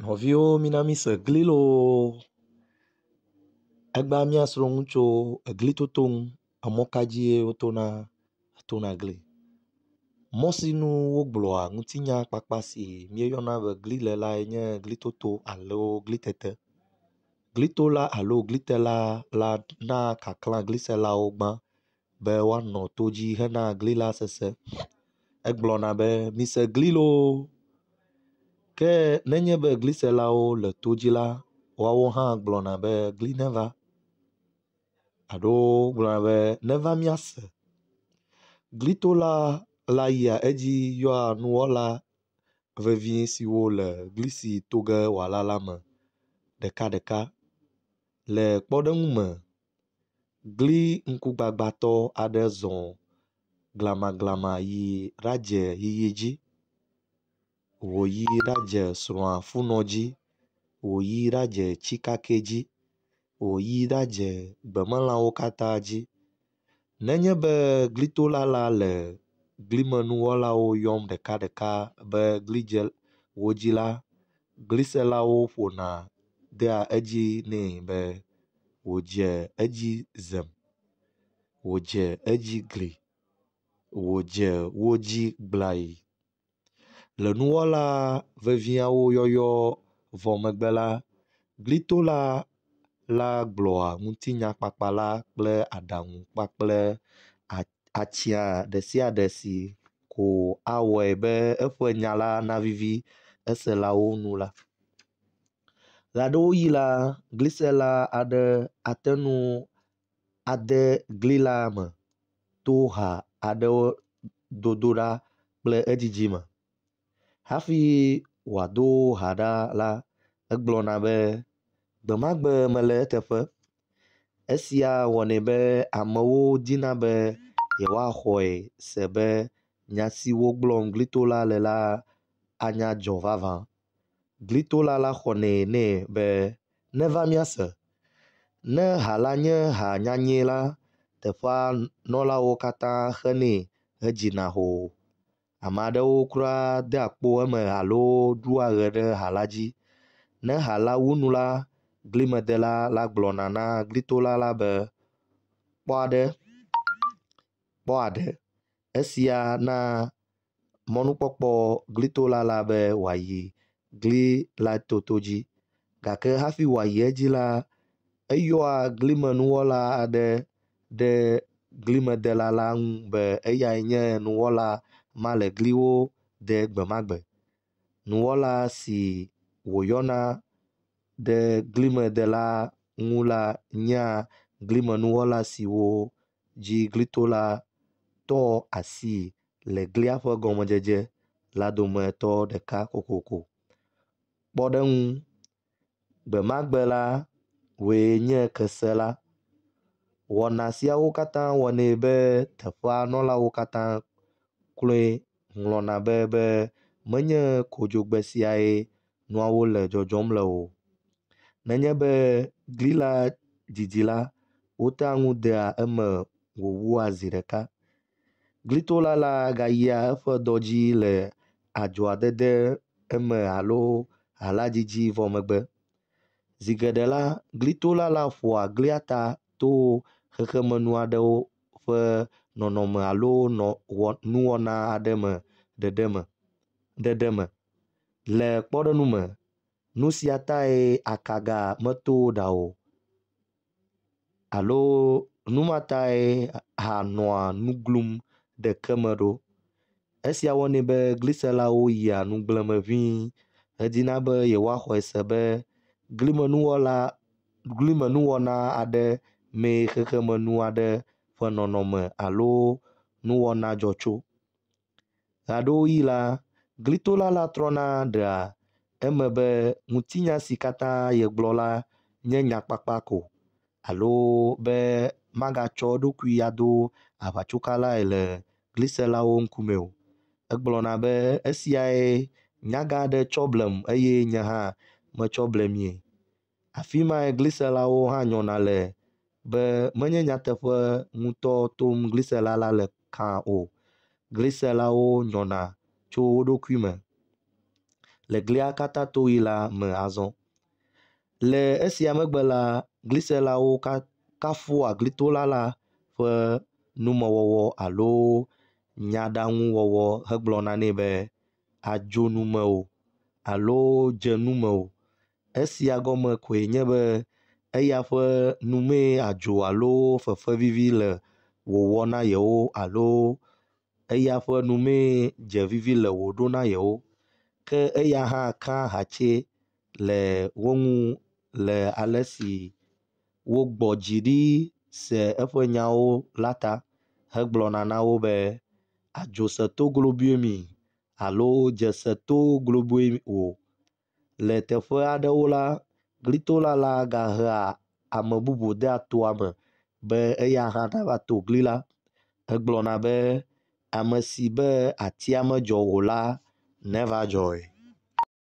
Nɔviwo mina mise gli loo. Egbea míasrɔ̃ nu tso eglitoto ŋu. Emɔ ka dzie wotona tona gli. Mɔ si nu wogblɔa ŋutinya kpakpa si míeyɔna be gli le lae nye glitoto alo glitete. Glitola alo glitela la naa kaklã gliselawo gbã be woanɔ to dzi hena gli la sese. Egblɔna be mise gli loo. Ke nenye be gliselawo le to dzi la, woawo hã gblɔna be gli neva alo wogblɔna be neva míase. Glitola la yia edzi yɔa nuwɔla vevi siwo le gli si to ge wòala la me ɖekaɖeka. Le kpɔɖeŋu me, gli ŋkugbagbatɔ aɖe zɔ glamaglama yi ɖadze yiyi dzi, wòyi ɖadze srɔ̃a funɔ dzi, wòyi ɖadze tsikãkɛ dzi, wòyi ɖadze gbemelãwo katã dzi. Nenye be glitola la le glimenuwɔlawo yɔm ɖekaɖeka be gli dze wo dzi la, gliselawo ƒona dea edzi nɛ be wòdze edzi zem, wòdze edzi gli, wòdze wo dzi gblayi. Le nuwɔla veviawo yɔyɔ vɔ megbe la, glitola la gblɔa ŋutinya kpakpa la kple aɖaŋu kpakple atsia ɖe sia ɖe si ko awɔe be eƒe nya la navivi eselawo nu la. Ɣeaɖewoɣi la, glisela aɖe ate ŋu ade gli la me to ha aɖewo dodo ɖa kple edzidzi me. Hafi wòado ha ɖa la, egblɔna be, gbe ma gbe mele eteƒe. Esia wɔnɛ be amewo dina be yewoaxɔe se be nya siwo gblɔm glitola le la anya dzɔ vavã. Glitola la xɔnɛ nɛ be neva míase. Ne ha la nye ha nyanyɛ la, teƒea nɔlawo katã xenɛ hedzina hoo. Ame aɖewo kura dea kpo eme alo ɖua ʋe ɖe ha la dzi. Ne ha la wu nu la, glimedela la gblɔna na glitola la be, kpɔ aɖe, kpɔ aɖe. Esia na mɔnukpɔkpɔ glitola la be wòayi gli la toto dzi gake hafi wòayi edzi la, eyɔa glimenuwɔla aɖe ɖe glimedela la ŋu be eyae nye nuwɔla ma le gliwo de gbe ma gbe. Nuwɔla si wòyɔna ɖe glimedela ŋu la nyea glimenuwɔla siwo dzi glitola tɔ asii le glia ƒe gɔmedzedze la dometɔ ɖeka kokoko. Kpɔɖeŋu, gbe ma gbe la, wòe nye kese la. Wɔna siawo katã wɔnɛ be teƒea nɔlawo katã kloe ŋlɔna be be menye kodzogbe siae nuawo le dzɔdzɔm le o. Nenye be gli la didi la, wotea ŋu dea eme wòwua zi ɖeka. Glitola la gayia eƒe dɔ dzi le adzɔa dede eme alo ha la dzidzi vɔ megbe. Zi geɖe la, glitola la ƒoa glia ta to xexemenu aɖewo ƒe nɔnɔme alo nɔ wɔ nuwɔna aɖe me ɖeɖe me ɖeɖe me. Le kpɔɖeŋu me, nu sia tae akaga meto ɖa o alo nu ma tae ha nɔa nu glum ɖe ke me ɖo. Esia wɔnɛ be gliselawo yia nugble me ŋɛ̃ hedina be yewoaxɔe se be glimenuwɔla glimenuwɔna aɖe mee xexemenu aɖe ƒe nɔnɔme alo nuwɔna dzɔ tso. Ɣeaɖewoɣi la, glitola la trɔna ɖea eme be ŋutinya si katã yegblɔ la nye nyakpakpa ko alo be magatsɔ eɖokui ado aʋatsokalae le gliselawo ŋkume o. Egblɔna be esiae nyagã aɖe tsɔ blem eye nye hã metsɔ ble mie. Afi mae gliselawo hã nyɔna le be menye nyateƒe ŋutɔ tom glisela la le kã o. Gliselawo nyɔna tso wo ɖokui me. le glia katã toɣi la me azɔ. Le esia megbe la, gliselawo kafua glitola la ƒe numewɔwɔ alo nyaɖaŋuwɔwɔ hegblɔna nɛ be adzo nume o alo dze nume o. Esia gɔme koe nye be eya ƒe numee adzo alo fefe vivi le wòwɔ na yewo alo eya ƒe numee dze vivi le wòɖo na yewo. Ke eya hã ka ahatse le wo ŋu le ale si wogbɔ dzi ɖi se eƒe nyawo la ta hegblɔna na wo be adzo se to globoe mi alo dze se to globoe o. Le teƒe aɖewo la, glitola la gahea ame bubu dea toa me be eya hã nava to gli la. Egblɔna be ame si be atia medzɔ o la neva dzɔe.